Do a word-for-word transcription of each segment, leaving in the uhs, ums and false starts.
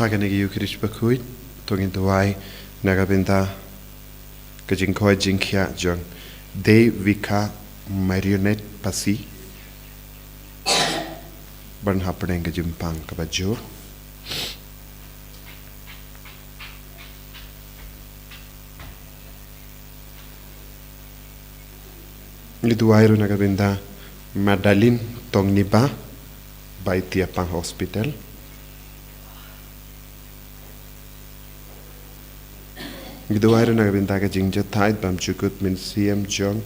Ha kane ka Eucharist bakhuid, to ngin duwai na ka bynta ka jingkoit jingkhiah jong Devika Marionette Pasi, ban hapdeng ka jingpang kaba jur. Ngi duwai ruh na ka bynta Madalin Tongniba, ba i ïa pang hospital. Ngi duwai ruh na ka bynta ka jingjahthait bymjukut mynsiem jong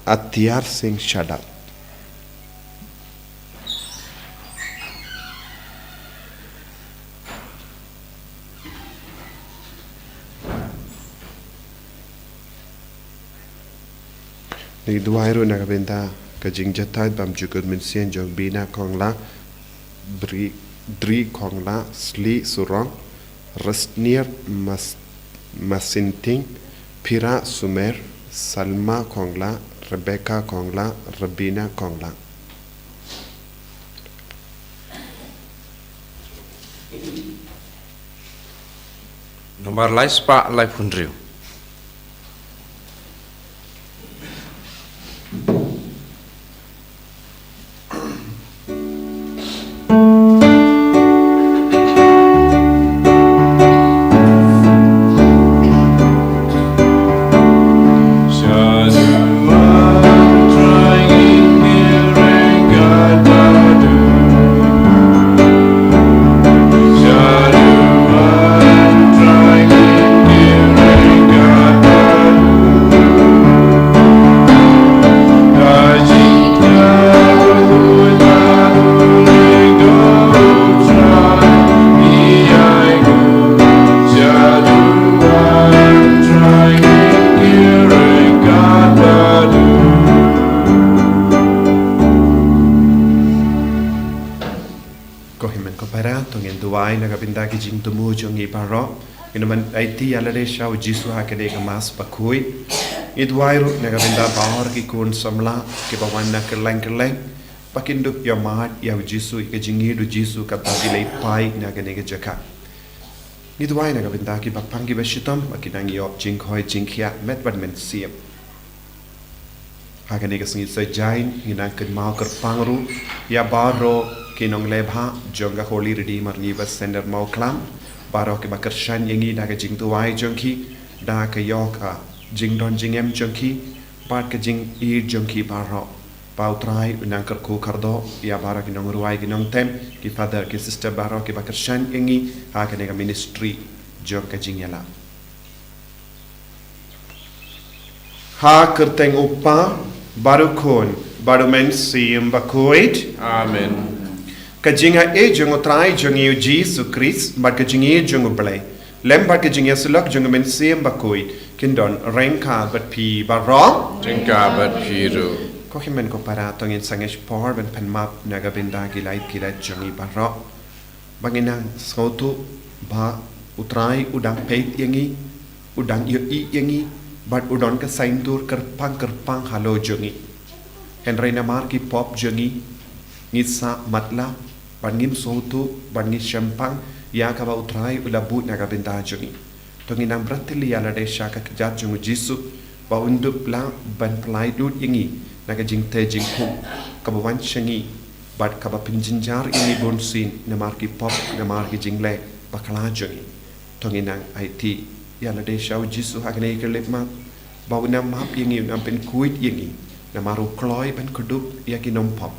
Atiar Singh Shaddad. Ngi duwai ruh na ka bynta ka jingjahthait bymjukut mynsiem jong Bina Kongla, Bri, Dri Kongla, Sli Surong, Resnier Mas, Masinting, Pira Sumer, Salma Kongla, Rebecca Kongla, Rebina Kongla. Nombar lai spah lai phew hynriew. Ko hynmen ko para, to ngin duwai na ka bynta ki jingthmu jong ngi baroh. Ngin ym aiti ïa lade sha u Jisu ha kane ka Mass bakhuid. Ngi duwai ruh na ka bynta baroh ki khun samla kiba wan na kylleng kylleng, ba kin dup ïa mad ïa u Jisu, ïa ka jingïeit u Jisu kaba ki la ïohi na kane ka jaka. Ngi duwai na ka bynta kiba pang kiba shitom, ba kin nang ïoh jingkoit jingkhiah met bad mynsiem. Ha kane ka sngi Saitjaiñ ngin nang kynmaw kyrpang ruh ïa baroh ki nongleh bha jong ka Holy Redeemer Neighbor Centre Mawklam, baroh kiba kyrshan ïa ngi da ka jingduwai jong ki, da ka ïoh ka jingdon jingem jong ki, bad ka jingïeit jong ki baroh. Ba u Trai un nang kyrkhu kyrdoh ïa baroh ki nongrwai ki nongtem, ki father ki sister baroh kiba kyrshan ïa ngi ha kane ka ministry jong ka jingïalam. Ha kyrteng u Kpa, bad u Khun, bad u Mynsiem Bakhuid. Amen. Ka jingaiei jong u Trai jong ngi u Jisu Khrist, bad ka jingïeit jong u Blei, lem bad ka jingïasyllok jong u Mynsiem Bakhuid, kin don ryngkat bad phi baroh. Ryngkat bad phi ruh. Ko hynmen ko para, to ngin sangeh por ban pan map na ka bynta ki lait ki lait jong ngi baroh. Ba ngin nang sngewthuh ba u Trai u dang peit ïa ngi, u dang ïohi ïa ngi, bad u don ka saiñdur kyrpang kyrpang halor jong ngi. Hynrei namar ki pop jong ngi, ngi sah matlah, bad ngim sngewthuh, bad ngi shemphang ïa kaba u Trai u la buh na ka bynta jong ngi. To ngin nang bret ïa lade sha ka kjat jong u Jisu, ba un dup lah ban pyllait lut ïa ngi na ka jingtei jingkhum kaba wan sha ngi, bad kaba pynjynjar ïa ngi bunsien namar ki pop, namar ki jingleh bakla jong ngi. To ngin nang aiti ïa lade sha u Jisu ha kane ka khyllipmat, ba un nang map ïa ngi, un nang pynkhuid ïa ngi, namar u kloi ban kdup ïa ki nongpop,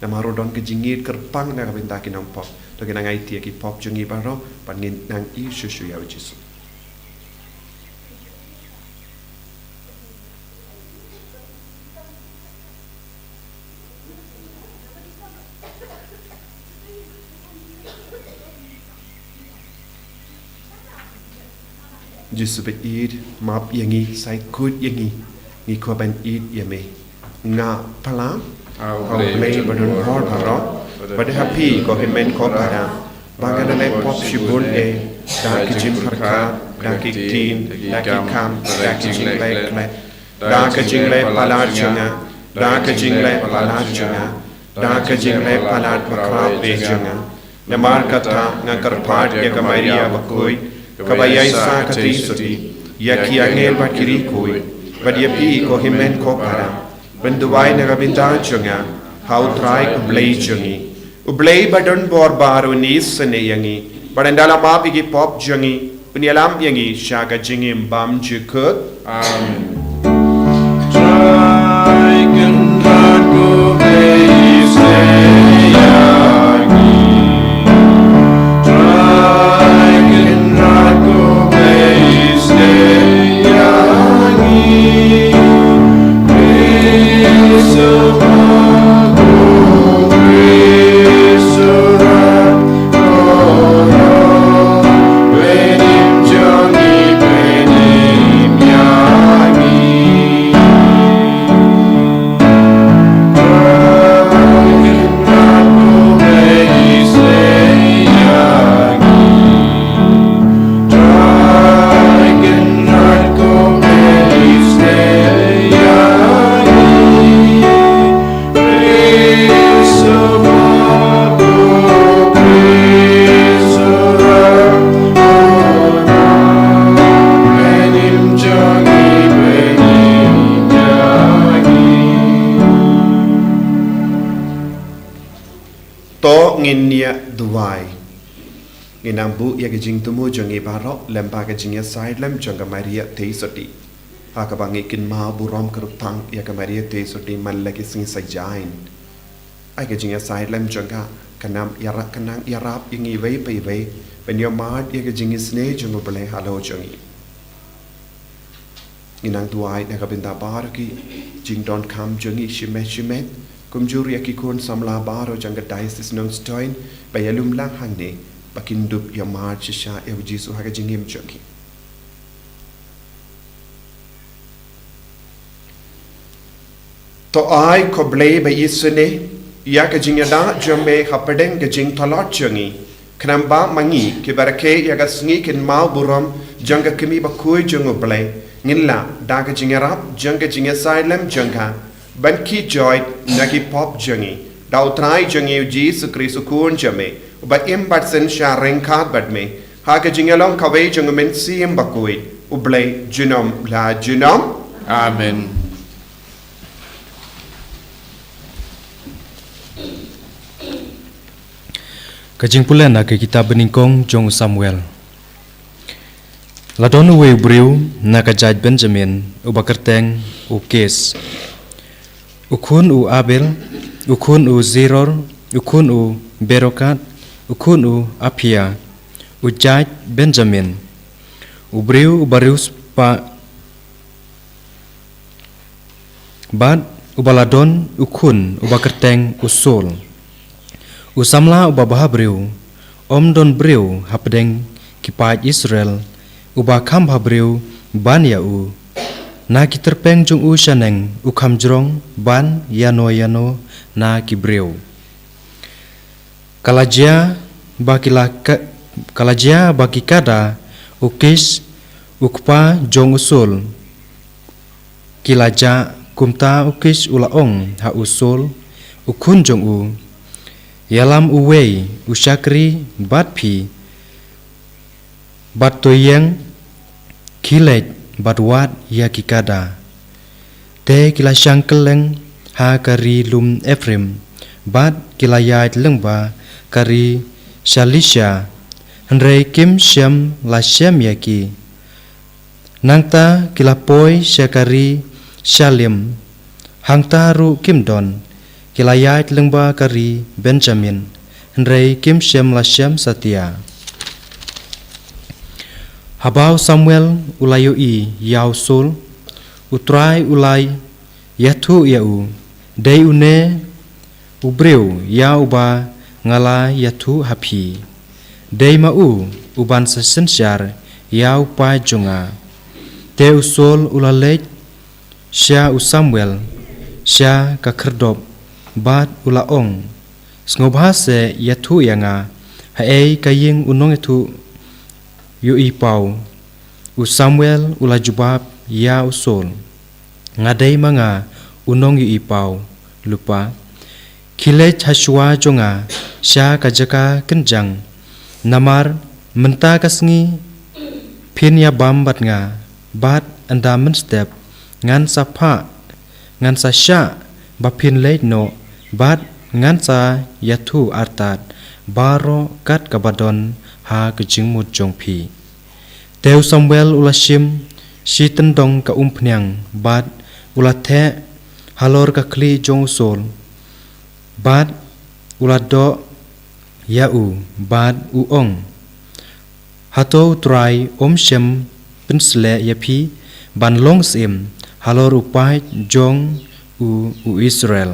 namar u don ka jingïeit kyrpang na ka bynta ki nongpop. To ngin nang aiti ïa ki pop jong ngi baroh, bad ngin nang ïeit shuh shuh ïa u Jisu. Jisu ba ïeit, map ïa ngi, sait khuid ïa ngi, ngi kwah ban ïeit ïa me. Nga pla ha u Blei badonbor baroh, bad ha phi ko hynmen ko para, ba nga la leh pop shibun eh, da ki jingpyrkhat, da ki ktien, da ki kam, da ki jingleh khleh, da ka jingleh palat jong nga, da ka jingleh palat jong nga. Da ka jingleh palat bakhraw bha jong nga, namar kata nga kyrpad ïa ka Maria bakhuid, kaba ïaisah ka tei sotti, ïa ki angel bad ki riewkhuid, bad ïa phi ko hynmen ko para, ban duwai na ka bynta jong nga ha U Trai U Blei jong ngi. U Blei ba don bor baroh un isynei ïa ngi, bad un da la map ïa ki pop jong ngi, un ïalam ïa ngi sha ka jingim bymjukut. Amen. Trai Kynrad ko Blei, isynei ïa ngi. Trai Kynrad ko Blei, isynei ïa ngi. Khrist u map, Khrist u rat, To ngin ïa duwai. Ngin nang buh ïa ka jingthmu jong ngi baroh lem bad ka jingïasaid lem jong ka Maria Theisotti. Ha kaba ngi kynmaw burom kyrpang ïa ka Maria Theisotti man la ki sngi saitjaiñ. Ai ka jingïasaid lem jong ka, kan nang ïarap, kan nang ïarap ïa ngi iwei pa iwei, ban ïohmad ïa ka jingisynei jong U Blei halor jong ngi. Ngin nang duwai na ka bynta baroh ki jingdonkam jong ngi shimet shimet, kumjuh ïa ki khun samla baroh jong ka Diocese Nongstoiñ, ba ïalum lang hangne, ba kin dup ïohmad shisha ïa U Jisu ha ka jingim jong ngi. To ai ko Blei ba isynei, ïa ka jingïada jong me hapdeng ka jingtlot jong ngi, khnang ba ma ngi kiba rakhe ïa ka sngi kynmaw burom jong ka kmie bakhuid jong U Blei, ngin lah da ka jingïarap jong ka jingïasaid lem jong ka, ban kit joit na ki pop jong ngi. Da U Trai jong ngi U Jisu Khrist U Khun jong me, uba im bad synshar ryngkat bad me, ha ka jingïalong kawei jong U Mynsiem Bakhuid, U Blei junom la junom. Amen. Ka jingpule na ka kitab banyngkong jong u Samuel. La don uwei u briew na ka jait Benjamin, uba kyrteng u Kis, u khun u Abel, u khun u Zeror, u khun u Berokat, u khun u Aphia, u jait Benjamin, u briew uba riewspah. Bad uba la don u khun uba kyrteng u Saul, u samla uba bhabriew. Ym don briew hapdeng ki paid Israel uba kham bhabriew ban ïa u. Na ki tyrpeng jong u shaneng u kham jrong ban ïano ïano na ki briew. Ka la jia ba ki la ka, ka la jia ba ki kada u Kis u kpa jong u Saul ki la jah. Kumta u Kis u la ong ha u Saul u khun jong u, ïalam uwei u shakri bad phi, bad to ïeng khie leit bad wad ïa ki kada. Te ki la shang kylleng ha ka ri lum Ephraim, bad ki la ïaid lyngba ka ri Shalisha, hynrei kim shym la shem ïa ki. Nangta ki la poi sha ka ri Shalim, hangta ruh kim don. Ki la ïaid lyngba ka ri Benjamin, hynrei kim shym la shem satia. Haba u Samuel u la ïohi ïa u Saul, u Trai u la ïathuh ïa u, dei une u briew ïa uba nga la ïathuh ha phi. Dei ma u uban sa synshar ïa u paid jong nga. Te u Saul u la leit sha u Samuel sha ka khyrdop bad u la ong, sngewbha seh ïathuh ïa nga, haei ka ïing u nongïathuh ïohi paw. U Samuel u la jubab ïa u Saul, nga dei ma nga u nongïohi paw lypa. Phi leit ha shuwa jong nga sha ka jaka kynjang, namar mynta ka sngi phin ïa bam bad nga, bad ynda mynstep ngan sa phah, ngan sa shah ba phin leit noh, bad ngan sa ïathuh artat baroh kat kaba don ha ka jingmut jong phi. Te u Samuel u la shim shi tyndong ka umphniang bad u la theh halor ka khlieh jong u Saul, bad u la doh ïa u bad u ong, hato U Trai um shym pynsleh ïa phi ban long syiem halor u paid jong u, u Israel?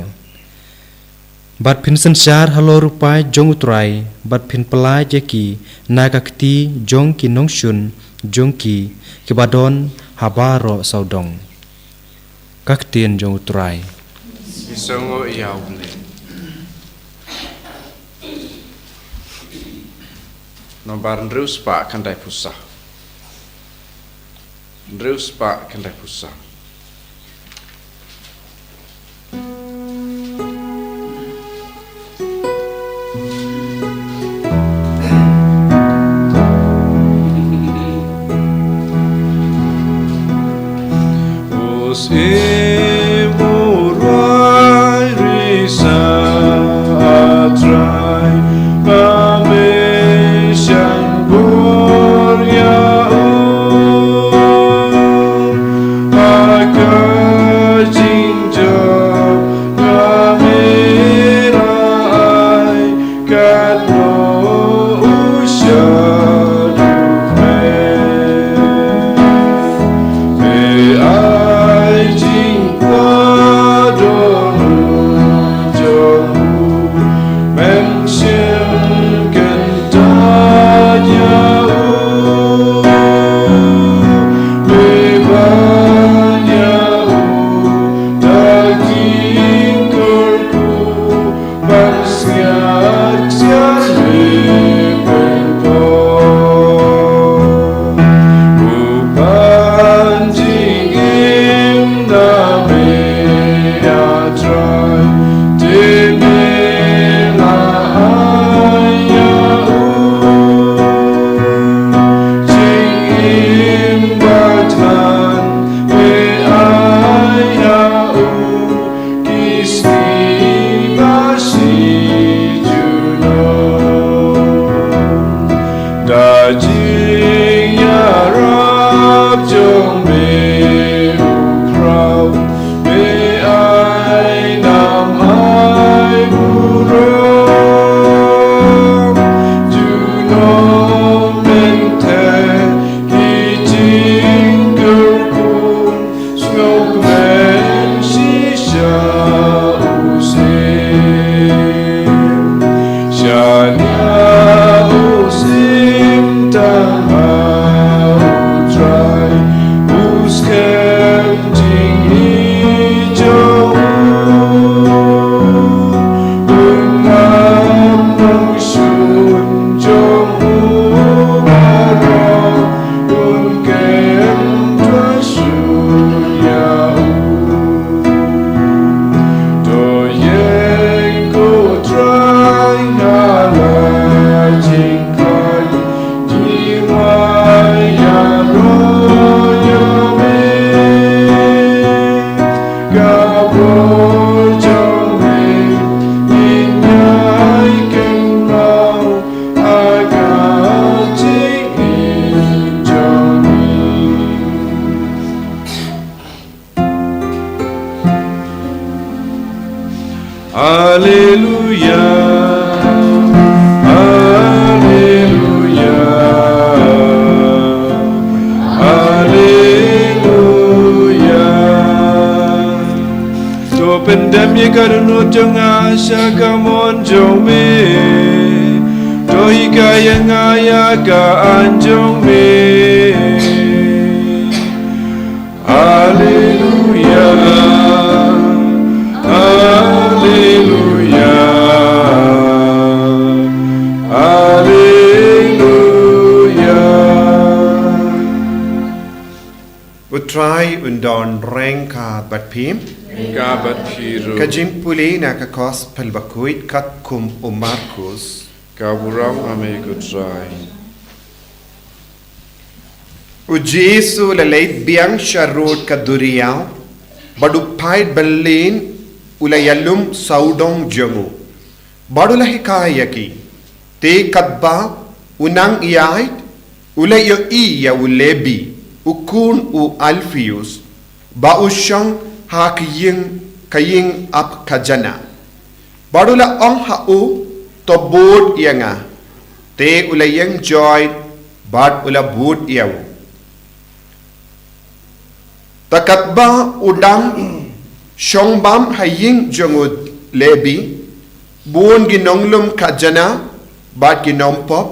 Bad phin synshar halor u paid jong U Trai, bad phin pyllait ïa ki na ka kti jong ki nongshun jong ki, kiba don ha baroh sawdong. Ka ktien jong U Trai. Ki sngew ïa U Blei. Nombar hynriew spah khyndai phew saw. Hynriew spah khyndai phew saw. Us i murai risa atrai, kami shan bor ya u, aka jingjop kami rai. Katno u shaduh me, me ai jingkwah don u jong u, men shim kyntait ïa u, me ban ïa u da ki kyrkhu. Ban sngap sngap me pynpaw. U pan jingim na me, A Trai, te me la ai ïa u. Jingim ba than me ai ïa u. Ki sngi ba shi junom, da jingïarap jong me, U Khrau, me ai nam ai burom. Junom mynta ki jingkyrkhu sngewkmen shisha u syiem. Shaniah u syiem tang ha U Trai, u skhem jingim jong u. Un ap nongshun jong u baroh. Un kem twa shuh ïa u. To ïeng ko Trai ha la jingkhlaiñ, jingmai ïaroh ïa me. Ka bor jong me ngin ïai kynmaw ha ka jingim jong ngi. Alleluia, alleluia, alleluia. To pyndem ïa ka dohnud jong nga sha ka mon jong me. To hikai ïa nga ïa ka aiñ jong me. Alleluia, alleluia, alleluia. U Trai un don ryngkat bad phi. Ka bad phi ruh. Ka jingpule na ka Gospel bakhuid katkum u Markus. Ka burom ha me ko Trai. U Jisu u la leit biang sha rud ka duriaw, bad u paid bymlien u la ïalum sawdong jong u, bad u la hikai ïa ki. Te katba u nang ïaid, u la ïohi ïa u Lebi, u khun u Alpheus, ba u shong ha ka ïing, ka ïing ap khajana. Bad u la ong ha u, to bud ïa nga. Te u la ïeng joit, bad u la bud ïa u. Te katba u dang shong bam ha ïing jong u Lebi, bun ki nonglum khajana bad ki nongpop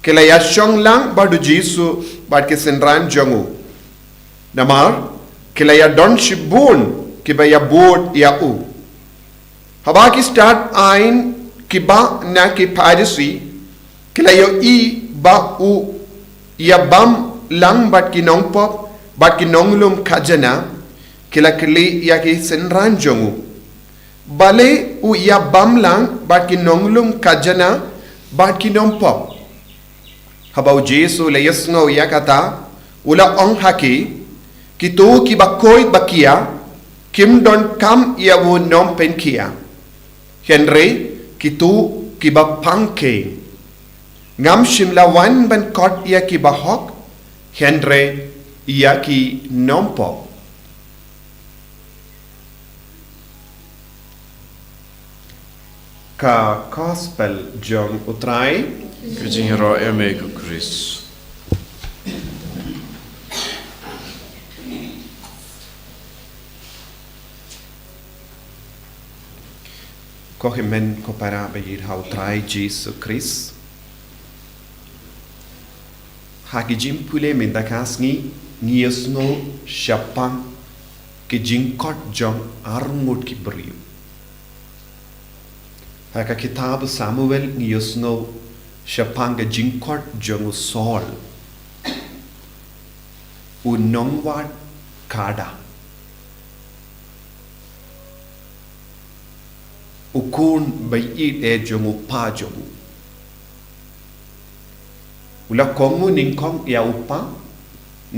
ki la ïa shong lang bad u Jisu bad ki synran jong u. Namar ki la ïa don shibun kiba ïa bud ïa u. Haba ki stad aiñ kiba na ki Pharisi ki la ïohi ba u ïa bam lang bad ki nongpop bad ki nonglum khajana, ki la kylli ïa ki synran jong u, balei u ïa bam lang bad ki nonglum khajana bad ki nongpop? Haba u Jisu u la ïohsngew ïa kata, u la ong ha ki, kito kiba khuid ba khia kim donkam ïa u nongpynkhia, hynrei kito kiba pang khie. Ngam shym la wan ban khot ïa kiba hok, hynrei ïa ki nongpop. Ka Gospel jong u Trai. Ka jingïaroh ïa me ko Khrist. Ko hynmen ko para ba ïeit ha u Trai Jisu Khrist. Ha ki jingpule mynta ka sngi ngi ïohsngew shaphang ki jingkhot jong arngut ki briew. Ha ka kitab Samuel ngi ïohsngew shaphang ka jingkhot jong u Saul, u nongwad kada, u khun ba ïeit eh jong u pa jong u. U la kohnguh nyngkong ïa u pa,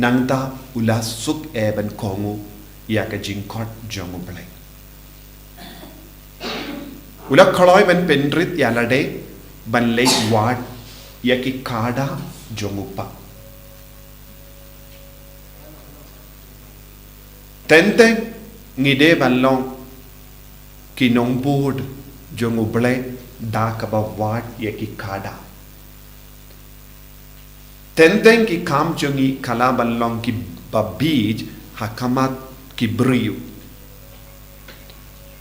nangta u la suk eh ban kohnguh ïa ka jingkhot jong u Blei. U la kloi ban pynrit ïa lade ban leit wad ïa ki kada jong u pa. Teng teng ngi dei ban long ki nongbud jong u Blei da kaba wad ïa ki kada. Teng teng ki kam jong ngi ka lah ban long kiba bieit ha khmat ki briew.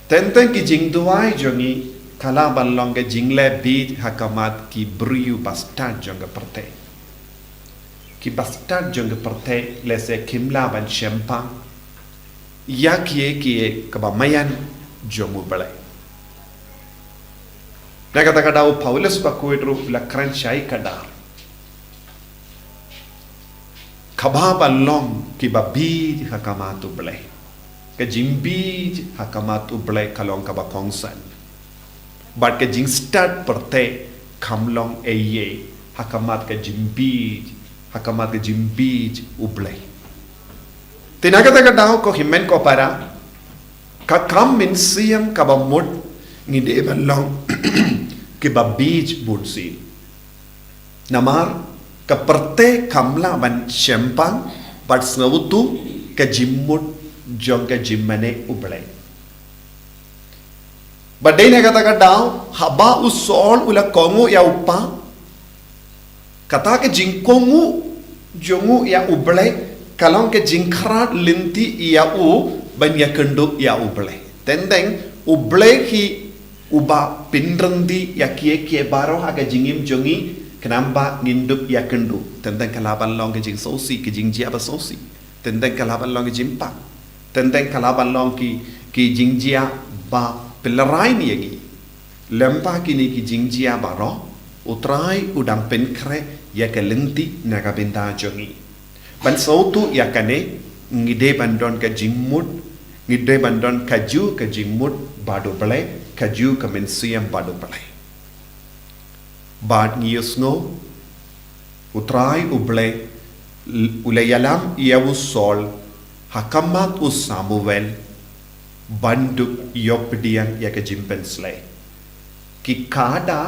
Teng teng ki jingduwai jong ngi ka lah ban long ka jingleh bieit ha khmat ki briew ba stad jong ka pyrthei. Ki ba stad jong ka pyrthei lehse kim lah ban shemphang ïa kiei kiei kaba maïan jong u Blei. Na kata ka daw u Paulus bakhuid ruh u la kren shai kdar kaba ban long kiba bieit ha khmat u Blei. Ka jingbieit ha khmat u Blei ka long kaba kongsan. Bad ka jingstad pyrthei kam long ei ei ha khmat ka jingbieit, ha khmat ka jingbieit u Blei. Te na kata ka daw ko hynmen ko para, ka kam mynsiem kaba mut ngi dei ban long kiba bieit bunsien. Namar ka pyrthei kam lah ban shemphang bad sngewthuh ka jingmut jong ka jingmane u Blei. Bad dei na kata ka daw haba u Saul u la kohnguh ïa u pa, kata ka jingkohnguh jong u ïa u Blei ka long ka jingkhrat lynti ïa u ban ïakynduh ïa u Blei. Teng teng u Blei hi uba pynryndi ïa kiei kiei baroh ha ka jingim jong ngi, khnang ba ngin dup ïakynduh. Teng teng ka lah ban long ka jingsngewsih, ka jingjia ba sngewsih. Teng teng ka lah ban long ka jingpang. Teng teng ka lah ban long ki, ki jingjia ba pynlehraiñ ïa ngi. Lyngba kine ki jingjia baroh, u Trai u dang pynkhreh ïa ka lynti na ka bynta jong ngi. Ban sngewthuh ïa kane, ngi dei ban don ka jingmut Ngi dei ban don kajuh ka jingmut bad U Blei, kajuh ka mynsiem bad U Blei. Bad ngi ïohsngew, U Trai U Blei, u la ïalam ïa u Saul, ha khmat u Samuel, ban dup ïoh pdiang ïa ka jingpynshlei. Ki kada,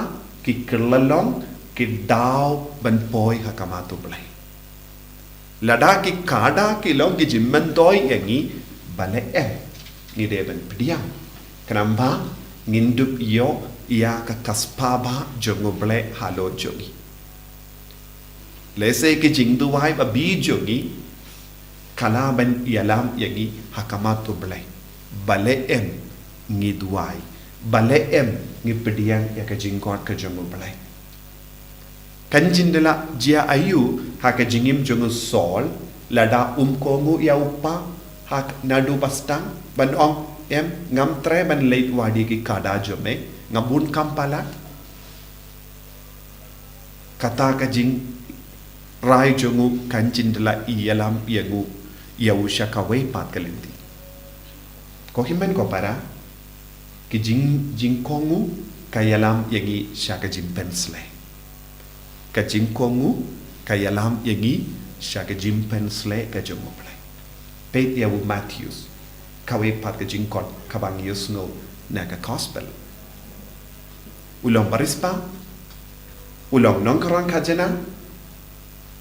ki kylla long, ki daw ban poi ha khmat U Blei. Lada ki kada ki long ki jingmyntoi ïa ngi, balei em ngi dei ban pdiang? Khnang ba ngin dup ïoh ïa ka kyrpad jong U Blei halor jong ngi. Lehse ki jingduwai ba bit jong ngi, ka lah ban ïalam ïa ngi ha khmat U Blei. Balei em ngi duwai? Balei em ngi pdiang ïa ka jingkhot ka jong U Blei? Kan jin da la jia aïu ha ka jingim jong u Saul, lada um kohnguh ïa u kpa ha naduh ba sdang, ban ong, em, ngam treh ban leit wad ïa ki kada jong me, nga bun kam palat. Kata ka jingrai jong u kan jin da la ïalam ïa ngu, ïa u sha kawei pat ka lynti. Ko hynmen ko para, ki jing, jingkohnguh ka ïalam ïa ngi sha ka jingpynshlei. Ka jingkohnguh ka ïalam ïa ngi sha ka jingpynshlei ka jong U Blei. Peit ïa u Mathaios, kawei pat ka jingkhot kaba ngi ïohsngew na ka gospel. U long barisbah, u long nongkhrong khajna,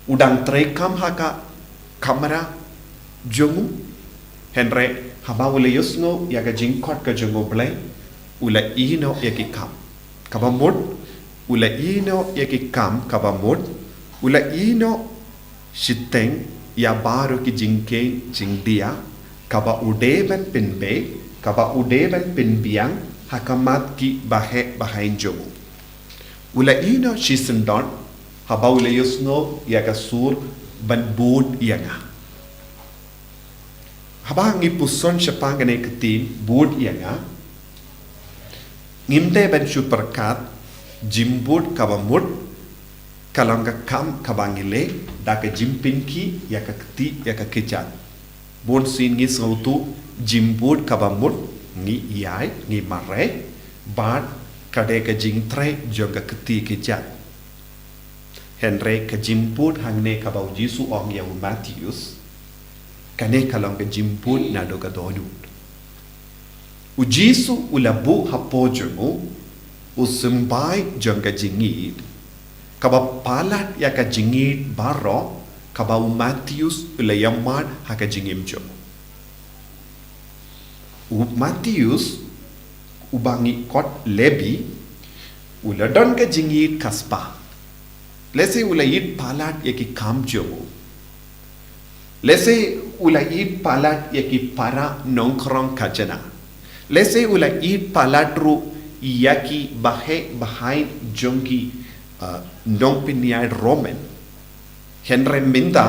u dang trei kam ha ka kamra jong u, hynrei haba u la ïohsngew ïa ka jingkhot ka jong U Blei, u la ïehnoh ïa ki kam kaba mut, u la ïehnoh ïa ki kam kaba mut, u la ïehnoh shiteng ïa baroh ki jingkheiñ jingdia, kaba u dei ban pynbeit, kaba u dei ban pynbiang ha khmat ki baheh bahaiñ jong u. U la ïehnoh shisyndon, haba u la ïohsngew ïa ka sur ban bud ïa nga. Haba ngi puson shaphang kane ka ktien bud ïa nga, ngim dei ban shu pyrkhat, jingbud kaba mut ka long ka kam kaba ngi leh da ka jingpynkhih ïa ka kti ïa ka kjat. Bun sien ngi sngewthuh jingbud kaba mut ngi ïaid, ngi mareh, bad ka dei ka jingtrei jong ka kti kjat. Hynrei ka jingbud hangne kaba U Jisu ong ïa u Mathaios, kane ka long ka jingbud naduh ka dohnud. U Jisu u la buh hapoh jong u, u symbai jong ka jingïeid, kaba palat ïa ka jingïeid baroh kaba u Mathaios u la ïamad ha ka jingim jong u. U Mathaios, uba ngi khot Lebi, u la don ka jingïeid kyrpad. Lehse u la ïeid palat ïa ki kam jong u. Lehse u la ïeid palat ïa ki para nongkhrong khajna. Lehse u la ïeid palat ruh ïa ki baheh bahaiñ jong ki, uh, nongpynïaid Roman. Hynrei mynta,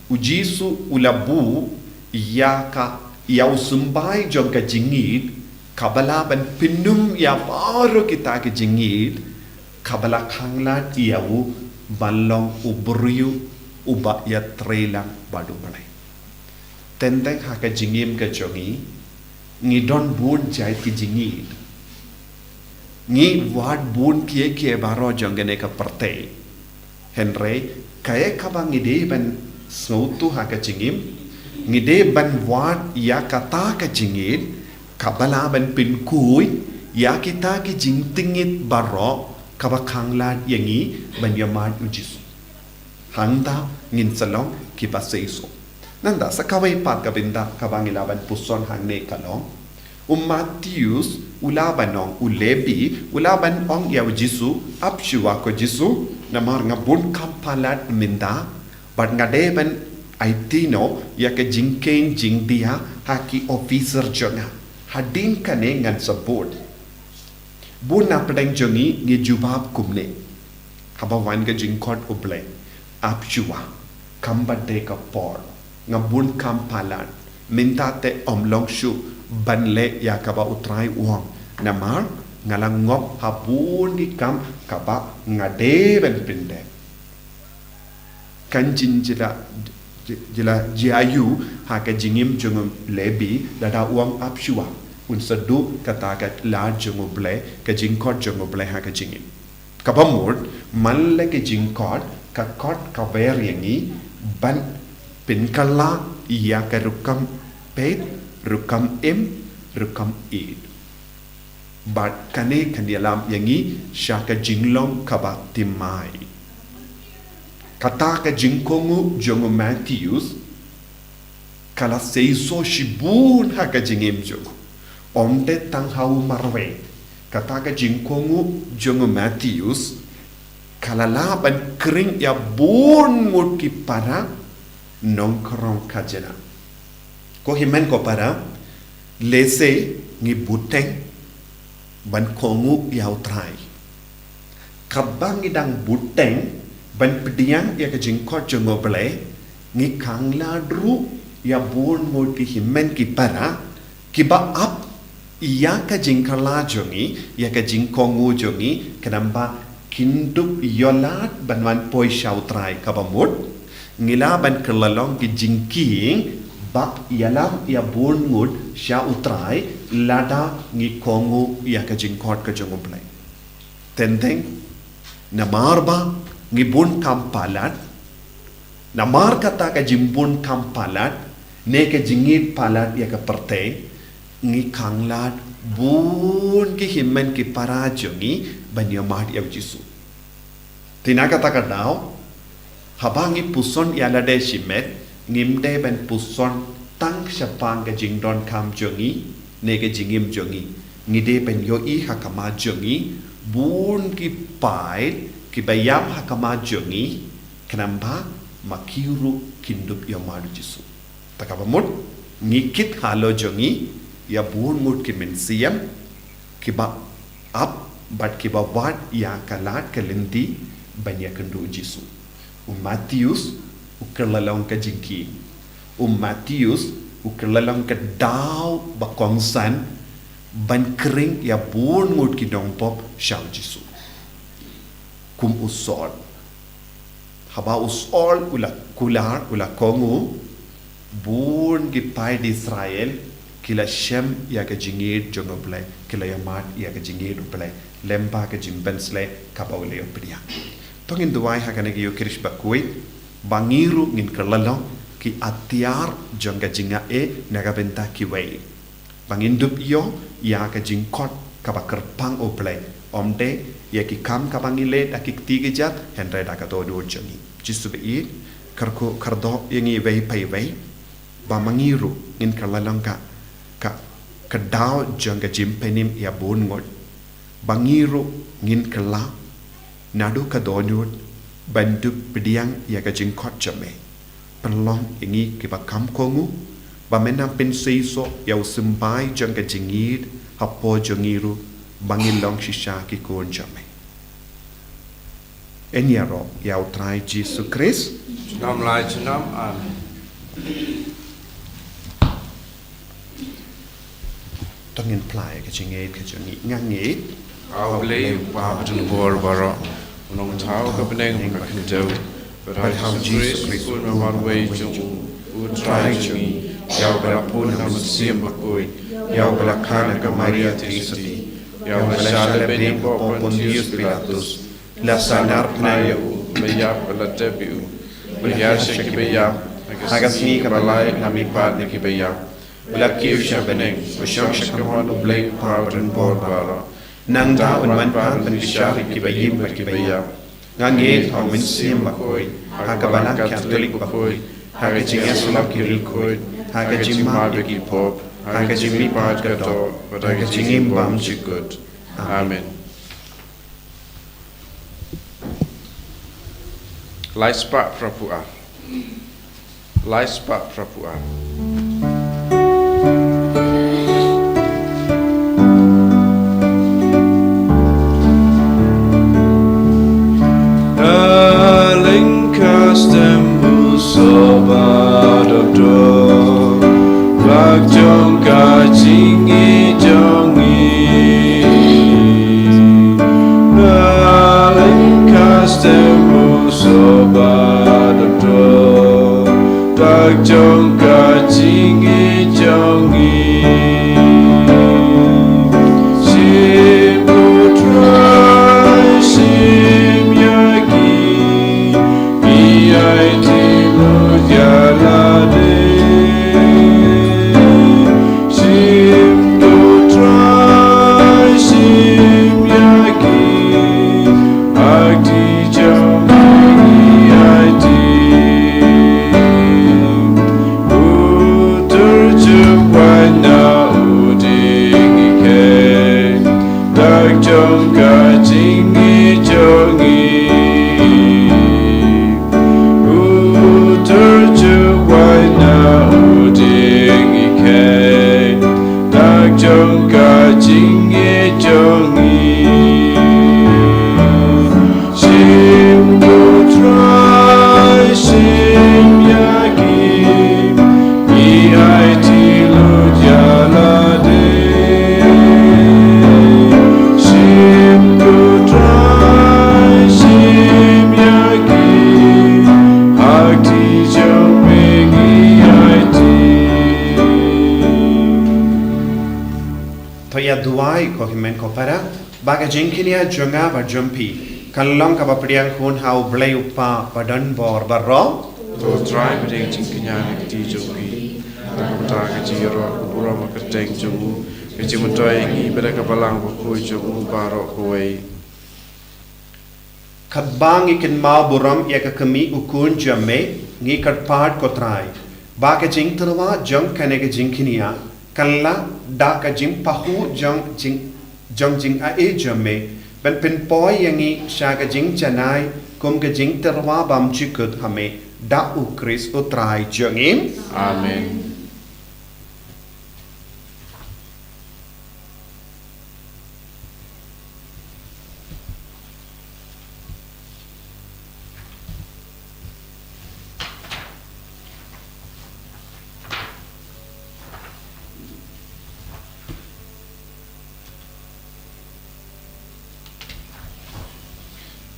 U Jisu u la buh ïa ka, ïa u symbai jong ka jingïeid, kaba lah ban pynïoh ïa baroh kita ki jingïeid, kaba la khanglad ïa u ban long u briew uba ïatreilang bad U Blei. Teng teng ha ka jingim ka jong ngi, ngi don bun jait ki jingïeid. Ngi wad bun kiei kiei baroh jong kane ka pyrthei. Hynrei kaei kaba ngi dei ban sngewthuh ha ka jingim, ngi dei ban wad ïa kata ka jingïeid kaba lah ban pynkhuid ïa kita ki jingtngit baroh kaba khanglad ïa ngi ban ïamad U Jisu. Hangta ngin sa long kiba seisoh. Nangta sa kawei pat ka bynta kaba ngi lah ban puson hangne ka long, u Mathaios u la ban ong, u Lebi u la ban ong ïa U Jisu, ap shuwa ko Jisu, namar nga bun kam palat mynta, bad nga dei ban aiti noh ïa ka jingkheiñ jingdia ha ki officer jong nga. Hadien kane ngan sa bud. Bun na pdeng jong ngi ngi jubab kumne. Haba wan ka jingkhot U Blei, ap shuwa, kam pat dei ka por, nga bun kam palat, mynta te ym long shuh ban leh ïa kaba U Trai u ong, namar nga la ngop ha bun ki kam kaba nga dei ban pyndep. Kan jin jylla, Jylla jia aiu ha ka jingim jong u Lebi, lada u ong ap shuwa, un sa duh kata ka lad jong u Blei, ka jingkhot jong u Blei ha ka jingim. Kaba mut, man la ka jingkhot, ka khot ka wer ïa ngi ban pynkylla ïa ka rukom peit, rukom im, rukom ïeit. Bad kane kan ïalam ïa ngi sha ka jinglong kaba thymmai. Kata ka jingkohnguh jong u Mattheus ka la seisoh shibun ha ka jingim jong u. Ym dei tang ha u marwei. Kata ka jingkohnguh jong u Mattheus ka la lah ban khring ïa bun ngut ki para nongkhrong khajna. Ko hynmen ko para, lehse ngi bteng ban kohnguh ïa u Trai. Katba ngi dang bteng ban pdiang ïa ka jingkhot jong u Blei, ngi khanglad ruh ïa bun ngut ki hynmen ki para kiba ap ïa ka jingkylla jong ngi, ïa ka jingkohnguh jong ngi, khnang ba kin dup ïoh lad ban wan poi sha u Trai. Kaba mut, ngi lah ban kylla long ki jingkieng ba ïalam ïa bun ngut sha u Trai lada ngi kohnguh ïa ka jingkhot ka jong u Blei. Teng teng, namar ba ngi bun kam palat, namar kata ka jingbun kam palat ne ka jingïeit palat ïa ka pyrthei, ngi khanglad bun ki hynmen ki para jong ngi ban ïa mad ïa u Jisu. Te na kata ka daw, haba ngi puson ïa lade shimet, ngim dei ban puson tang shaphang ka jingdonkam jong ngi ne ka jingim jong ngi. Ngi dei ban ïohi ha khmat jong ngi bun ki paid kiba ïam ha khmat jong ngi, khnang ba ma ki ruh kin dup ïa u Jisu. Te kaba mut, ngi kit halor jong ngi ïa bun ngut ki mynsiem kiba ap bad kiba wad ïa ka lad ka lynti ban ïakynduh Jisu. U Mattheus u kylla long ka jingkieng. U Mattheus u kylla long ka daw ba kongsan ban khring ïa bun ngut ki nongpop sha u Jisu. Kum u Saul. Haba u Saul u la kular, u la kohnguh, bun ki paid Israel ki la shem ïa ka jingïeit jong u Blei, ki la ïa mad ïa ka jingïeit u Blei lyngba ka jingpynsleh kaba u la ïa pdiang. To ngin duwai ha kane ka Ïukharist bakhuid ba ngi ruh ngin kylla long ki atiar jong ka jingaiei na ka bynta kiwei. Ba ngin dup ïoh ïa ka jingkhot kaba kyrpang u Blei, ym dei ïa ki kam kaba ngi leh da ki kti ki jait, hynrei da ka dohnud jong ngi. Jisu ba ïeit, kyrkhu kyrdoh ïa ngi iwei pa iwei, ba ma ngi ruh ngin kylla long ka, ka, ka daw jong ka jingpynim ïa bun ngut, ba ngi ruh ngin kylla naduh ka dohnud ban dup pdiang ïa ka jingkhot jong me. Pynlong ïa ngi kiba kham kohnguh, ba men nang pynseisoh ïa u symbai jong ka jingïeit hapoh jong ngi ruh, ba ngin long shisha ki khun jong me. Yn ïaroh ïa u Trai Jisu Khrist. Junom la junom. Amen. To ngin phla ïa ka jingïeit ka jong ngi. Nga ngeit. A U Blei U Kpa badonbor baroh, U Nongthaw ka bneng bad ka khyndew, bad ha U Jisu Khrist U Khun marwei jong U, U Trai jong ngi, ïa uba la pun na U Mynsiem Bakhuid, ïa uba la kha na ka Maria Theisotti, ïa uba la shah leh beiñ hapoh Pontius Pilatus, la sahnarphna ïa u, la ïap bad la tep ïa u, la hiar sha kiba ïap, ha ka sngi kaba lai u la mihpat na kiba ïap, u la kiew sha bneng, u shong sha kamon U Blei U Kpa badonbor baroh. Nangta un wanpan ban bishar ïa kiba im bad kiba ïap. Nga ngeit ha U Mynsiem Bakhuid, ha ka Balang Katholik bakhuid, ha ka jingïasyllok ki riewkhuid, ha ka jingmap ïa ki pop, ha ka jingmihpat ka doh, bad ha ka jingim bymjukut. Amen. Lai spah phra phew ar. Lai spah phra phew ar. Lyngkha stem u soba dodo, bak jong ka jingïeit jong ngi. Na lyngkha stem u soba dodo, Jingïeit jong ngi, u tur juh wai na u dieng ngi kheiñ, dak jong ka jingïeit jong ngi. Shim ko Trai, shim ïa ki, ngi aiti lut ïa lade. Shim ko Trai, shim ïa ki, ha kti jong me ngi aiti. To ïa duwai ko hynmen ko para, ba ka jingkñia jong nga bad jong phi kan long kaba pdiang hun ha U Blei U Kpa ba don bor baroh. To Trai, pdiang jingkñia na ka kti jong phi, na ka bynta ka jingïaroh ka burom ha ka kyrteng jong u, ka jingmyntoi ïa ngi bad ka Balang Bakhuid jong u baroh kawei. Katba ngi kynmaw burom ïa ka kmie u Khun jong me, ngi kyrpad ko Trai, ba ka jingtyrwa jong kane ka jingkñia kan lah da ka jingpahuh jong jing, jong jingai jong me, ban pynpoi ïa ngi sha ka jingjanai kum ka jingtyrwa bymjukut ha me, da U Khrist U Trai jong ngi. Amen.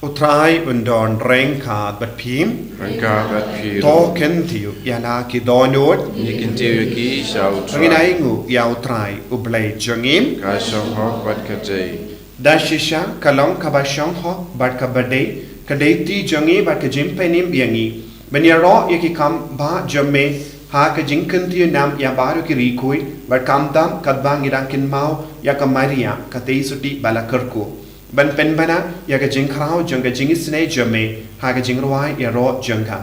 U Trai un don ryngkat bad phi. Ryngkat bad phi ruh. To kyntiew ïa la ki dohnud. Ngi kyntiew ïa ki sha U Trai. Ngin ai nguh ïa U Trai U Blei jong ngi. Ka shong hok bad ka dei. Da shisha ka long kaba shong hok bad kaba dei, ka dei kti jong ngi bad ka jingpynim ïa ngi, ban ïaroh ïa ki kam bah jong me ha ka jingkyntiew nam ïa baroh ki rikui, bad khamtam katba ngi dang kynmaw ïa ka Maria ka tei suti ba la kyrkhu, ban pynbna ïa ka jingkhraw jong ka jingisynei jong me ha ka jingrwai ïaroh jong ka.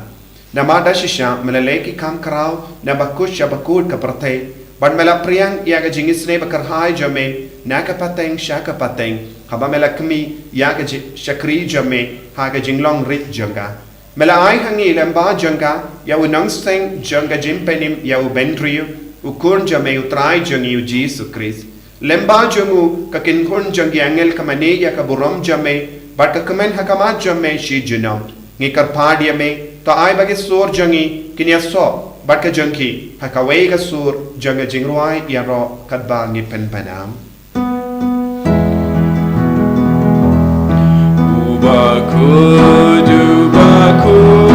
Namar da shisha me la leh ki kam khraw na bakut sha bakut ka pyrthei, bad me la pdiang ïa ka jingisynei bakyrhai jong me na ka pateng sha ka pateng, haba me la khmih ïa ka ji-, shakri jong me ha ka jinglong rit jong ka. Me la ai ha ngi lyngba jong ka ïa u nongseng jong ka jingpynim ïa u Bynriew, u Khun jong me U Trai jong ngi U Jisu Khrist. Lyngba jong u ka kynhun jong ki angel ka mane ïa ka burom jong me, bad ka kmen ha khmat jong me shi junom. Ngi kyrpad ïa me, to ai ba ki sur jong ngi kin ïasoh bad ka jong ki ha kawei ka sur jong ka jingrwai ïaroh katba ngi pynbna. U bakhuid, u bakhuid,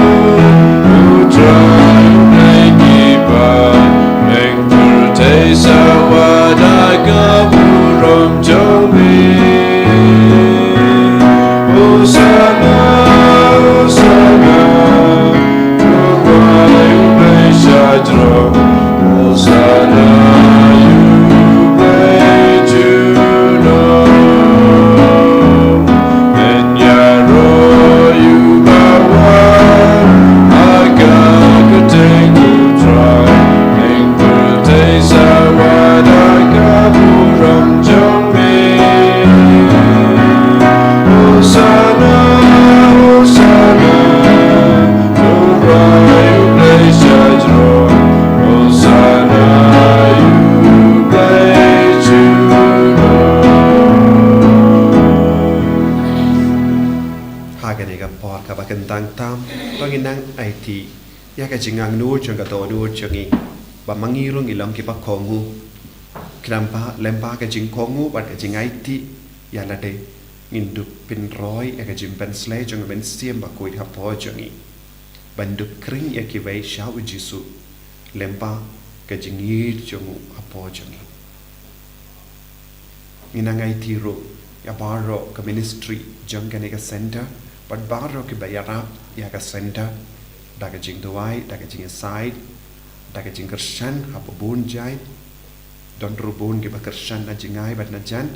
U Trai U Blei ngi ba, ïa ka pyrthei sawa da ka burom jong me. Hosana, Hosana, to rwai U Blei sha jrong. Hosana ïa U Blei junom. Ngin ïaroh ïa u bawan ha ka kyrteng U Trai. Ïa ka pyrthei sawa da ka burom jong me. Hosana, Hosana, to rwai U Blei sha jrong. Hosana ïa U Blei junom. Ha kane ka por kaba kyntang tam, to ngin nang aiti ïa ka jingangnud jong ka dohnud jong ngi, ba ma ngi ruh ngi long kiba kohnguh. Khnang ba lyngba ka jingkohnguh bad ka jingaiti ïa lade, ngin dup pynroi ïa ka jingpynshlei jong ka Mynsiem Bakhuid hapoh jong ngi, ban dup khring ïa kiwei sha U Jisu lyngba ka jingïeit jong u hapoh jong ngi. Ngin nang aiti ruh ïa baroh ka ministry jong kane ka center, bad baroh kiba ïarap ïa ka center, da ka jingduwai, da ka jingïasaid, da ka jingkyrshan ha ba bun jait. Don ruh bun kiba kyrshan na jingai bad na jan.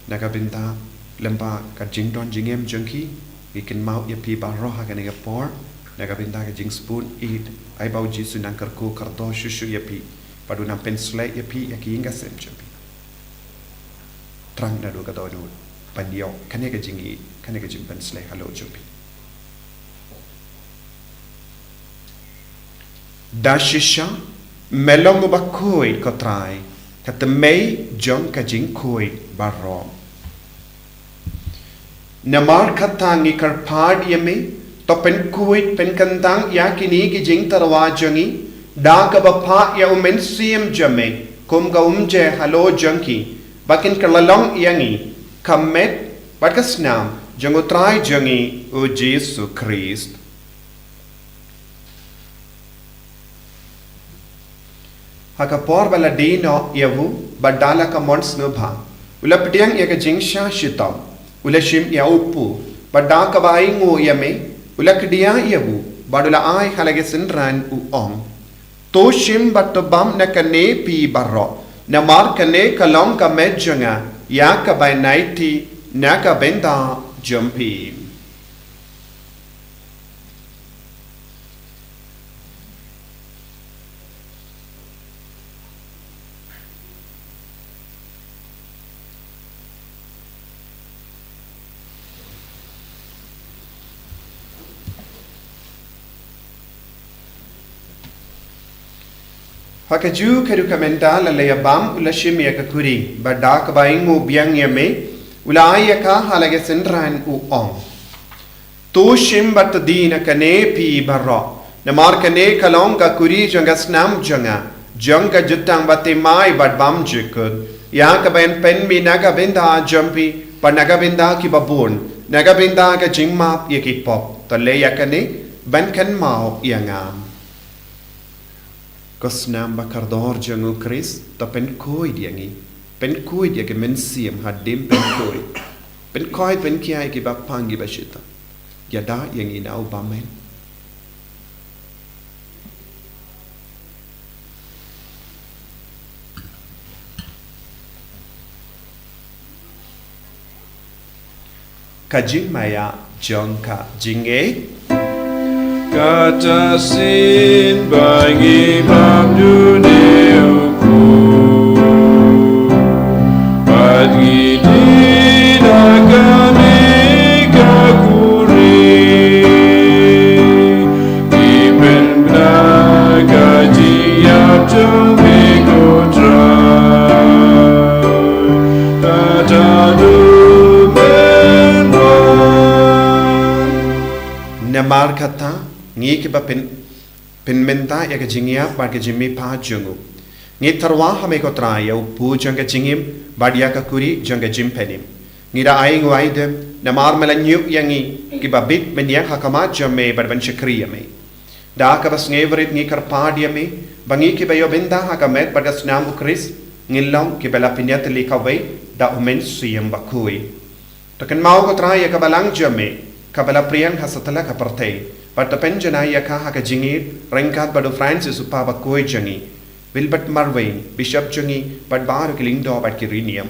Na ka bynta lyngba ka jingdon jingem jong ki, ngi kynmaw ïa phi baroh ha kane ka por. Na ka bynta ka jingsbun ïeit, ai ba U Jisu un nang kyrkhu kyrdoh shuh shuh ïa phi, bad un nang pynshlei ïa phi ïa ki ïing ki sem jong phi. Thrang naduh ka dohnud. ban ïoh kane ka jingïeit, kane ka jingpynsleh halor jong phi. Da shisha me long uba khuid, ko Trai, ka tmei jong ka jingkhuid baroh. Namar kata ngi kyrpad ïa me, to pynkhuid pynkyntang ïa kine ki jingtyrwa jong ngi da kaba phah ïa u Mynsiem jong me kum ka umjer halor jong ki, ba kin kylla long ïa ngi ka met bad ka snam jong u Trai jong ngi u Jisu Khrist. Ha ka por ba la die noh ïa u, bad da la ka mon sngewbha, u la pdiang ïa ka jingshah shitom, u la shim ïa u kpu, bad da kaba ainguh ïa me, u la kdiah ïa u, bad u la ai ha la ki synran, u ong: To shim bad to bam na kane phi baroh, namar kane ka long ka met jong nga ïa ka ban aiti na ka bynta jong phi. Ha kajuh ka rukom, ynda la ïa bam, u la shim ïa ka kuri, bad da kaba ainguh biang ïa me, u la ai ïa ka ha la ki synran, u ong: To shim bad to die na kane phi baroh, namar kane ka long ka kuri jong ka snam jong nga, jong ka jutang bathymmai bad bymjukut, ïa ka ban pynmih na ka bynta jong phi bad na ka bynta kiba bun, na ka bynta ka jingmap ïa ki pop. To leh ïa kane ban kynmaw ïa nga. Ko snam ba kordor jong u Khrist, to pynkhuid ïa ngi, pynkhuid ïa ki mynsiem hadien pynkhuid, pynkhuid pynkhia ïa kiba pang kiba shitom. Ïada ïa ngi na u bymman. Ka jingmaïa jong ka jingngeit. Kata shisien ba ngi bam dune u kpu, bad ngi die na kane ka kuri, ngi pynbna ka jingïap jong me, ko Trai. Namar kata, ngi kiba pyn, pynmynta ïa ka jingïap bad ka jingmihpat jong u, ngi tyrwa ha me, ko Trai, ïa u kpu jong ka jingim bad ïa ka kuri jong ka jingpynim. Ngi da ainguh aidem namar me la ñiuh ïa ngi kiba bit ban ïeng ha khmat jong me bad ban shakri ïa me. Da kaba sngewrit ngi kyrpad ïa me ba ngi kiba ïoh bynta ha ka met bad ka snam u Khrist, ngin long kiba la pynïatylli kawei da u Mynsiem Bakhuid. To kynmaw, ko Trai, ïa ka balang jong me kaba la pdiang ha satlak ka pyrthei, bad to pynjanai ïa ka ha ka jingïeit ryngkat bad u Francis, u Papa bakhuid jong ngi, Wilbert Marwein, Bishop jong ngi, bad baroh ki lyngdoh bad ki riewniam.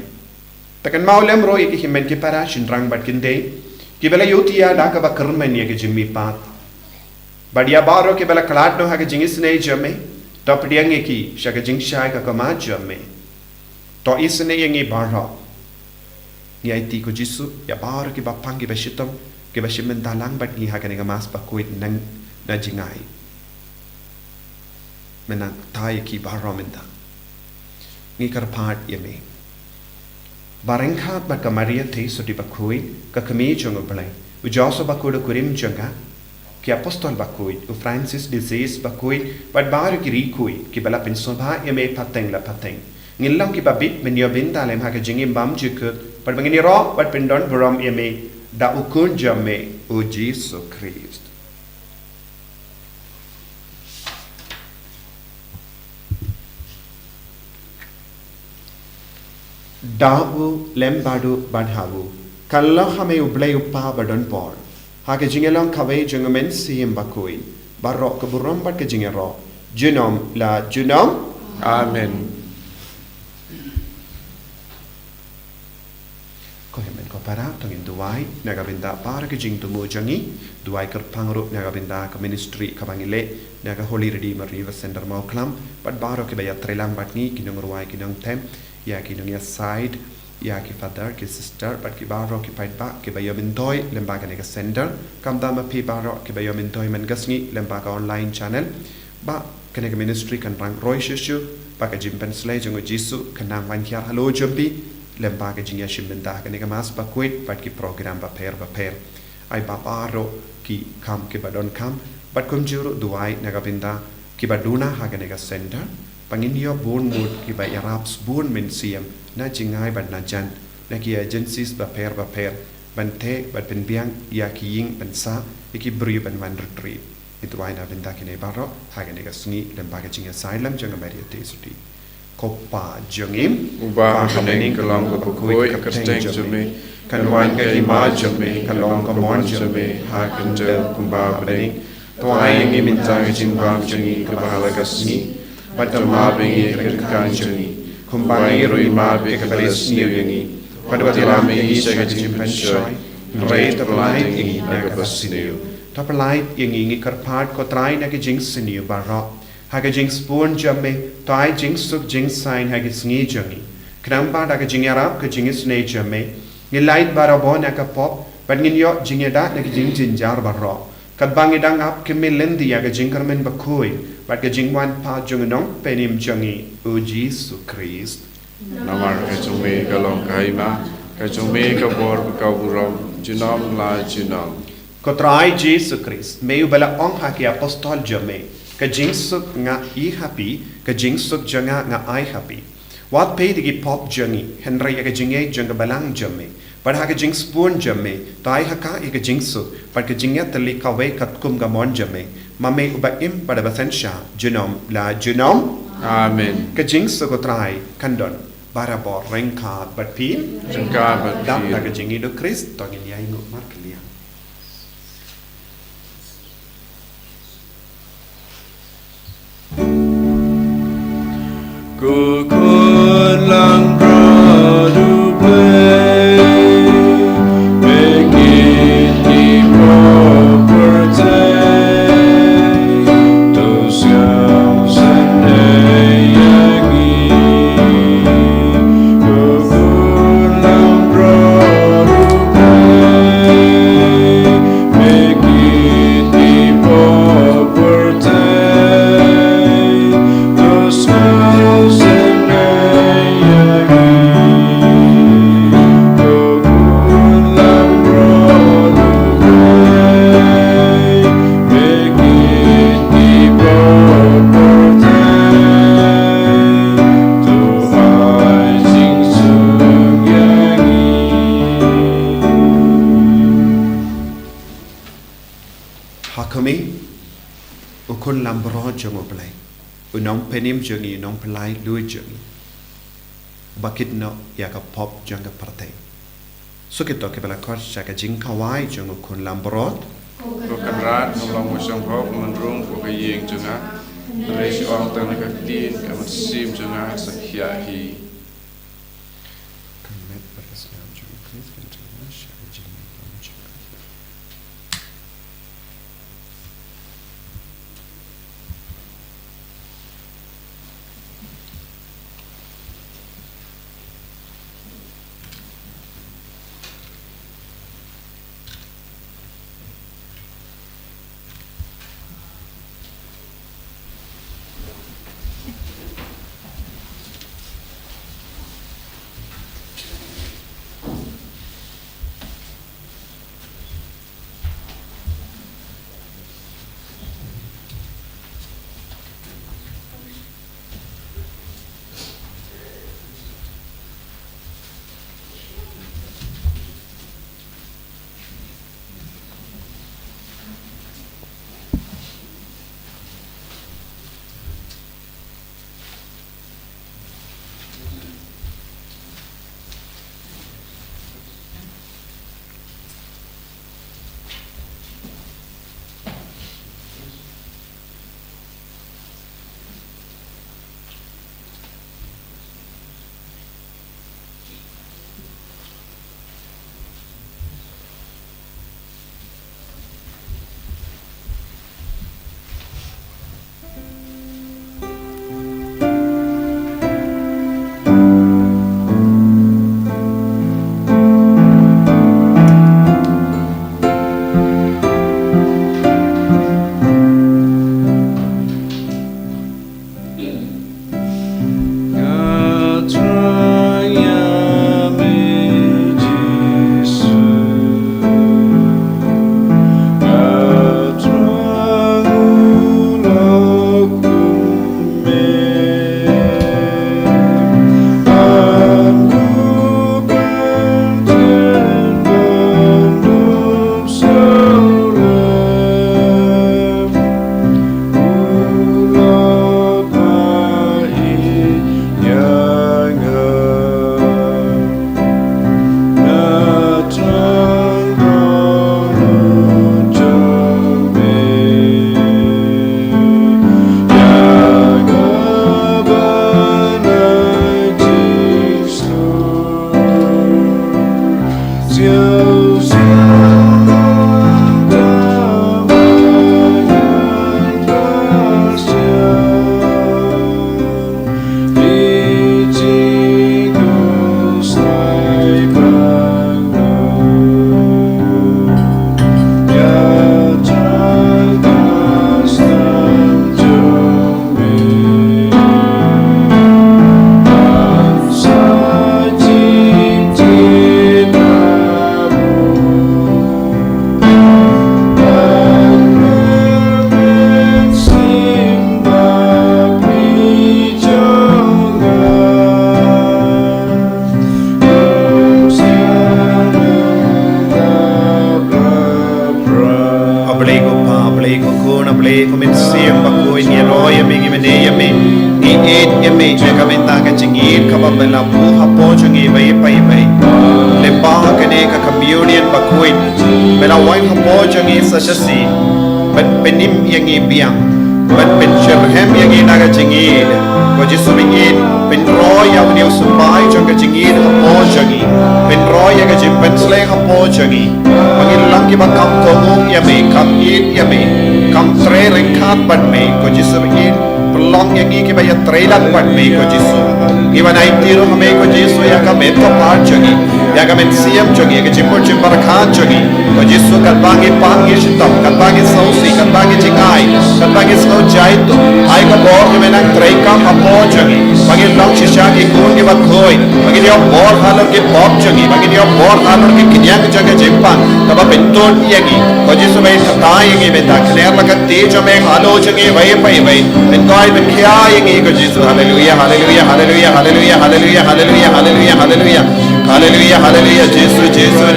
To kynmaw lem ruh ïa ki hynmen ki para, shynrang bad kynthei, kiba la ïohthiah da kaba kyrmen ïa ka jingmihpat. Bad ïa baroh kiba la khlad noh ha ka jingisynei jong me, to pdiang ïa ki sha ka jingshai ka khmat jong me. To isynei ïa ngi baroh. Ngi aiti, ko Jisu, ïa baroh kiba pang kiba shitom, kiba shim bynta lang bad ngi ha kane ka Mass bakhuid nang na jingai. Me nangta ïa ki baroh mynta. Ngi kyrpad ïa me. Ba ryngkat bad ka Maria Theisotti bakhuid, ka kmie jong u Blei, u Joseph bakhuid u kurim jong ka, ki apostol bakhuid, u Francis de Sales bakhuid, bad baroh ki riewkhuid kiba la pynsngewbha ïa me pateng la pateng, ngin long kiba bit ban ïoh bynta lem ha ka jingim bymjukut, bad ba ngin ïaroh bad pyndonburom ïa me da u Khun jong me, u Jisu Khrist. Da u lem bad u bad ha u, kan long ha me u Blei u Kpa badonbor, ha ka jingïalong kawei jong u Mynsiem Bakhuid, baroh ka burom bad ka jingïaroh, junom la junom. Amen. Ko hynmen ko para, to ngin duwai na ka bynta baroh ki jingthmu jong ngi, duwai kyrpang ruh na ka bynta ka ministry kaba ngi leh na ka Holy Redeemer River Center Mawklam, bad baroh kiba ïatreilang bad ngi, ki nongrwai, ki nongtem, ïa ki nongïasaid, ïa ki father, ki sister, bad ki baroh ki paidbah kiba ïa myntoi lyngba kane ka center, khamtam ma phi baroh kiba ïa myntoi man ka sngi lyngba ka online channel. Ba kane ka ministry kan rang roi shuh shuh, ba ka jingpynslei jong u Jisu kan nang wan hiar halor jong phi lyngba ka jingïashim bynta kane ka mass bakhuid bad ki program bapher bapher. Ai ba baroh ki kam kiba donkam, bad kumjuh ruh duwai na ka bynta kiba duna ha kane ka center, ba ngin ïoh bun ngut kiba ïarap sbun mynsiem na jingai bad na jan, na ki agencies bapher bapher, ban theh bad pynbiang ïa ki ïing ban sah, ïa ki briew ban wan retreat. Ngi duwai na bynta kine baroh ha kane ka sngi lyngba ka jingïasaid lang jong ka Maria Theisotti. Ko Pa jong ngi, uba ha bneng, ka long kaba khuid ka kyrteng jong me. Kan wan ka hima jong me, ka long ka mon jong me ha ka khyndew kumba ha bneng. To ai ïa ngi mynta ka jingbam jong ngi kaba ha la ka sngi, bad to map ïa ngi ka jingkam jong ngi, kumba ngi ruh ngi map ïa kiba sniew ïa ngi. Bad wat ïalam ïa ngi sha ka jingpynshoi, hynrei to pyllait ïa ngi na kaba sniew. To pyllait ïa ngi, ngi kyrpad ko Trai, na ka jingsniew baroh. Ha ka jingsbun jong me, to ai jingsuk jingsaiñ ha ka sngi jong ngi. Khnang ba da ka jingïarap ka jingisynei jong me, ngin lait barabor na ka pop, bad ngin ïoh jingïada na ka jingjynjar baroh. Katba ngi dang ap khmih lynti ïa ka jingkyrmen bakhuid bad ka jingwan pat jong u Nongpynim jong ngi, u Jisu Khrist. Namar ka jong me ka long ka hima, ka jong me ka bor bad ka burom, junom la junom. Ko Trai Jisu Khrist, me uba la ong ha ki apostol jong me, ka jingsuk nga i ha phi, ka jingsuk jong nga nga ai ha phi. Wat peit ïa ki pop jong ngi, hynrei ïa ka jingngeit jong ka balang jong me. Bad ha ka jingsbun jong me, to ai ha ka ïa ka jingsuk, bad ka jingïatylli kawei katkum ka mon jong me. Ma me uba im bad uba synshar, junom la junom. Amen. Ka jingsuk u Trai kan don barabor ryngkat bad phi. Ryngkat bad phi. Dap da ka jingïeit u Khrist, to ngin ïai nguh markylliang. Ko khun langbrot U Blei, me kit ki pop pyrthei, to sngewsynei ïa ngi. Ko khun langbrot U Blei, me kit ki pop pyrthei, to sngewsynei ïa ngi. Ko khun langbrot U Blei, me kit ki pop pyrthei, to ai jingsuk ïa ngi. Ha khmih, u khun langbrot jong U Blei, u Nongpynim jong ngi, u Nongpyllait luid jong ngi, uba kit noh ïa ka pop jong ka pyrthei. Shu kito kiba la khot sha ka jingkhawai jong u khun langbrot. Ko Kynrad, ngam long ba shong hok ban rung hapoh ka ïing jong nga, hynrei shu ong tang ïa ka ktien, ka mynsiem jong nga sa khiah hi. Ka met bad ka snam jong U Khrist kan jong nga sha ka jingmut jong U Khrist. Blei ko Pa, Blei ko Khun, Blei ko Mynsiem Bakhuid, ngi ïaroh ïa me, ngi mane ïa me, ngi ïeit ïa me, ïa ka bynta ka jingïeit kaba me la buh hapoh jong ngi iwei pa iwei. Lyngba kane ka communion bakhuid, me la wai hapoh jong ngi sa shisien, ban pynim ïa ngi biang, ban pynshitrhem ïa ngi na ka jingïeit. Ko Jisu ba ïeit, pynroi ïa une u symbai jong ka jingïeit hapoh jong ngi, pynroi ïa ka jingpynsleh hapoh jong ngi. Ba ngin long kiba kham kohnguh ïa me, kham ïeit ïa me, kham trei ryngkat bad me, ko Jisu ba ïeit. Pynlong ïa ngi kiba ïatrei lang bad me, ko Jisu. Ngi wan aiti ruh ha me, ko Jisu, ïa ka met ka phad jong ngi, ïa ka mynsiem jong ngi, ïa ka jingmut jingpyrkhat jong ngi. Ko Jisu, katba ngi pang ngi shitom, katba ngi sngewsih, katba ngi jingai, katba ngi sngew jaituh, ai ka bor ïa me nang treikam hapoh jong ngi. Ba ngin long shisha ki khun kiba khuid, ba ngin ïoh bor halor ki pop jong ngi, ba ngin ïoh bor halor ki khñiang jong ka jingpang kaba pyntud ïa ngi. Ko Jisu, ba ïeit, kata ïa ngi mynta, kner la ka kti jong me halor jong ngi iwei pa iwei. Pynkoit pynkhia ïa ngi, ko Jisu. Haleluia, haleluia, haleluia, haleluia, haleluia, haleluia, haleluia, haleluia. Haleluia, haleluia, Jisu, Jisu,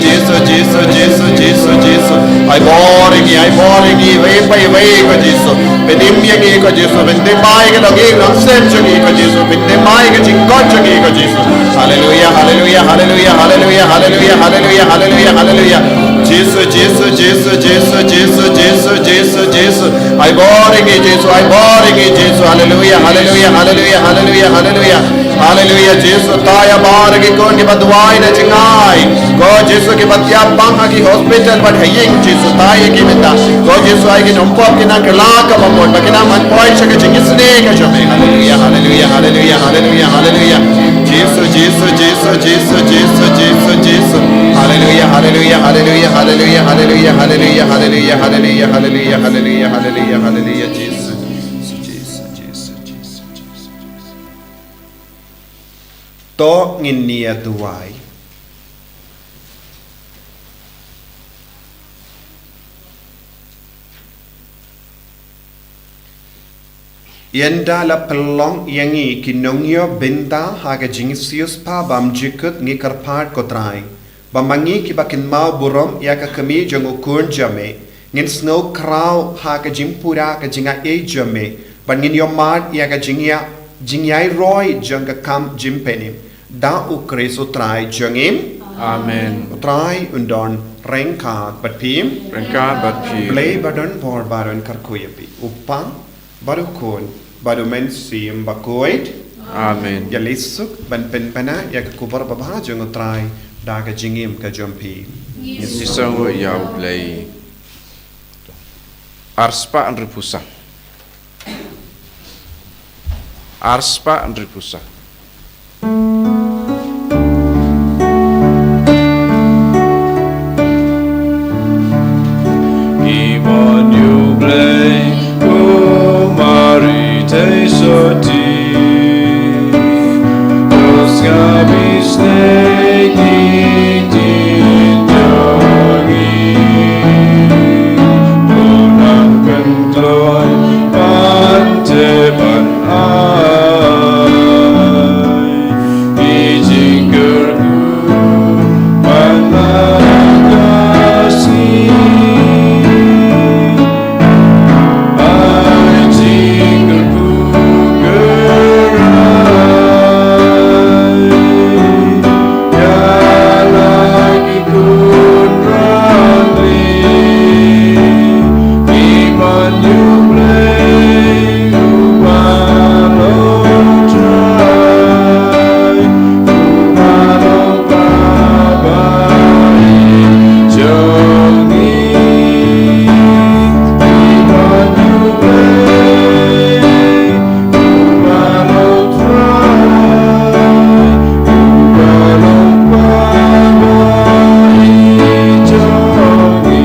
Jisu. Ai bor ïa ngi, ai bor ïa ngi, iwei pa iwei, ko Jisu. Pynim ïa ngi, ko Jisu, pynthymmai ïa ka longïing longsem jong ngi, ko Jisu, pynthymmai ïa ka jingkoit jong ngi, ko Jisu. Haleluia, haleluia, haleluia, haleluia, haleluia, haleluia, haleluia, haleluia. Jisu, Jisu, Jisu, Jisu, Jisu, Jisu, Jisu, Jisu. Ai bor ïa ngi, Jisu, ai bor ïa ngi, Jisu. Haleluia, haleluia, haleluia, haleluia, haleluia. Haleluia, Jisu, tai ïa baroh ki khun kiba duwai na jngai. Ko Jisu, kiba thiah bang ha ki hospital bad ha ïing, Jisu, tai ïa ki mynta. Ko Jisu, ai ki nongpop ki nang kylla kaba mut, ba ki nang man poi sha ka jingisynei ka jong me. Haleluia, haleluia, haleluia, haleluia, haleluia. Jisu, Jisu, Jisu, Jisu, Jisu, Jisu, Jisu. Haleluia, haleluia, haleluia, haleluia, haleluia, haleluia, haleluia, haleluia, haleluia, haleluia, haleluia, Jisu. Jisu, Jisu, Jisu, Jisu, Jisu. To ngin ïa duwai. Ynda la pynlong ïa ngi ki nongïoh bynta ha ka jingsiewspah bymjukut, ngi kyrpad, ko Trai, ba ma ngi kiba kynmaw burom ïa ka kmie jong u Khun jong me, ngin sngew khraw ha ka jingpura ka jingaiei jong me, bad ngin ïohmad ïa ka jingïa, jingïaroh jong ka kam jingpynim. Da u Khrist u Trai jong ngi. Amen. U Trai un don ryngkat bad phi. Ryngkat bad phi. Blei ba don bor baroh un kyrkhu ïa phi. U Kpa, bad u Khun, bad u Mynsiem Bakhuid. Amen. Ïa leit suk ban pynbna ïa ka khubor babha jong u Trai da ka jingim ka jong phi. Ngi sngewnguh ïa U Blei. Arspah hynriewphew saw. Arspah hynriewphew saw. Ki mon ïa U Blei, ko Mari te soti. Ko sngap isynei ki ktien jong ngi. Ko nang kyntoit ban teh ban ai ki jingkyrkhu ban nang ka sngi. Ai jingkyrkhu kyrhai ïa la ki khun rangli, ki mon ïa U Blei uba long Trai, uba long Baba jong ngi. Ki mon ïa U Blei uba long Trai, uba long Baba jong ngi.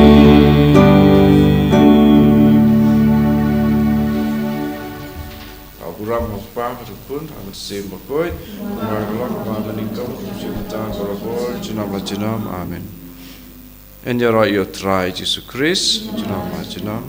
Ka burom ha U Kpa, ha U Khun, ha U Mynsiem Bakhuid, kumba ka long ha kaba nyngkong, kumjuh mynta, barabor, junom la junom. Amen. Ngin ïaroh ïa U Trai Jisu Khrist junom la junom.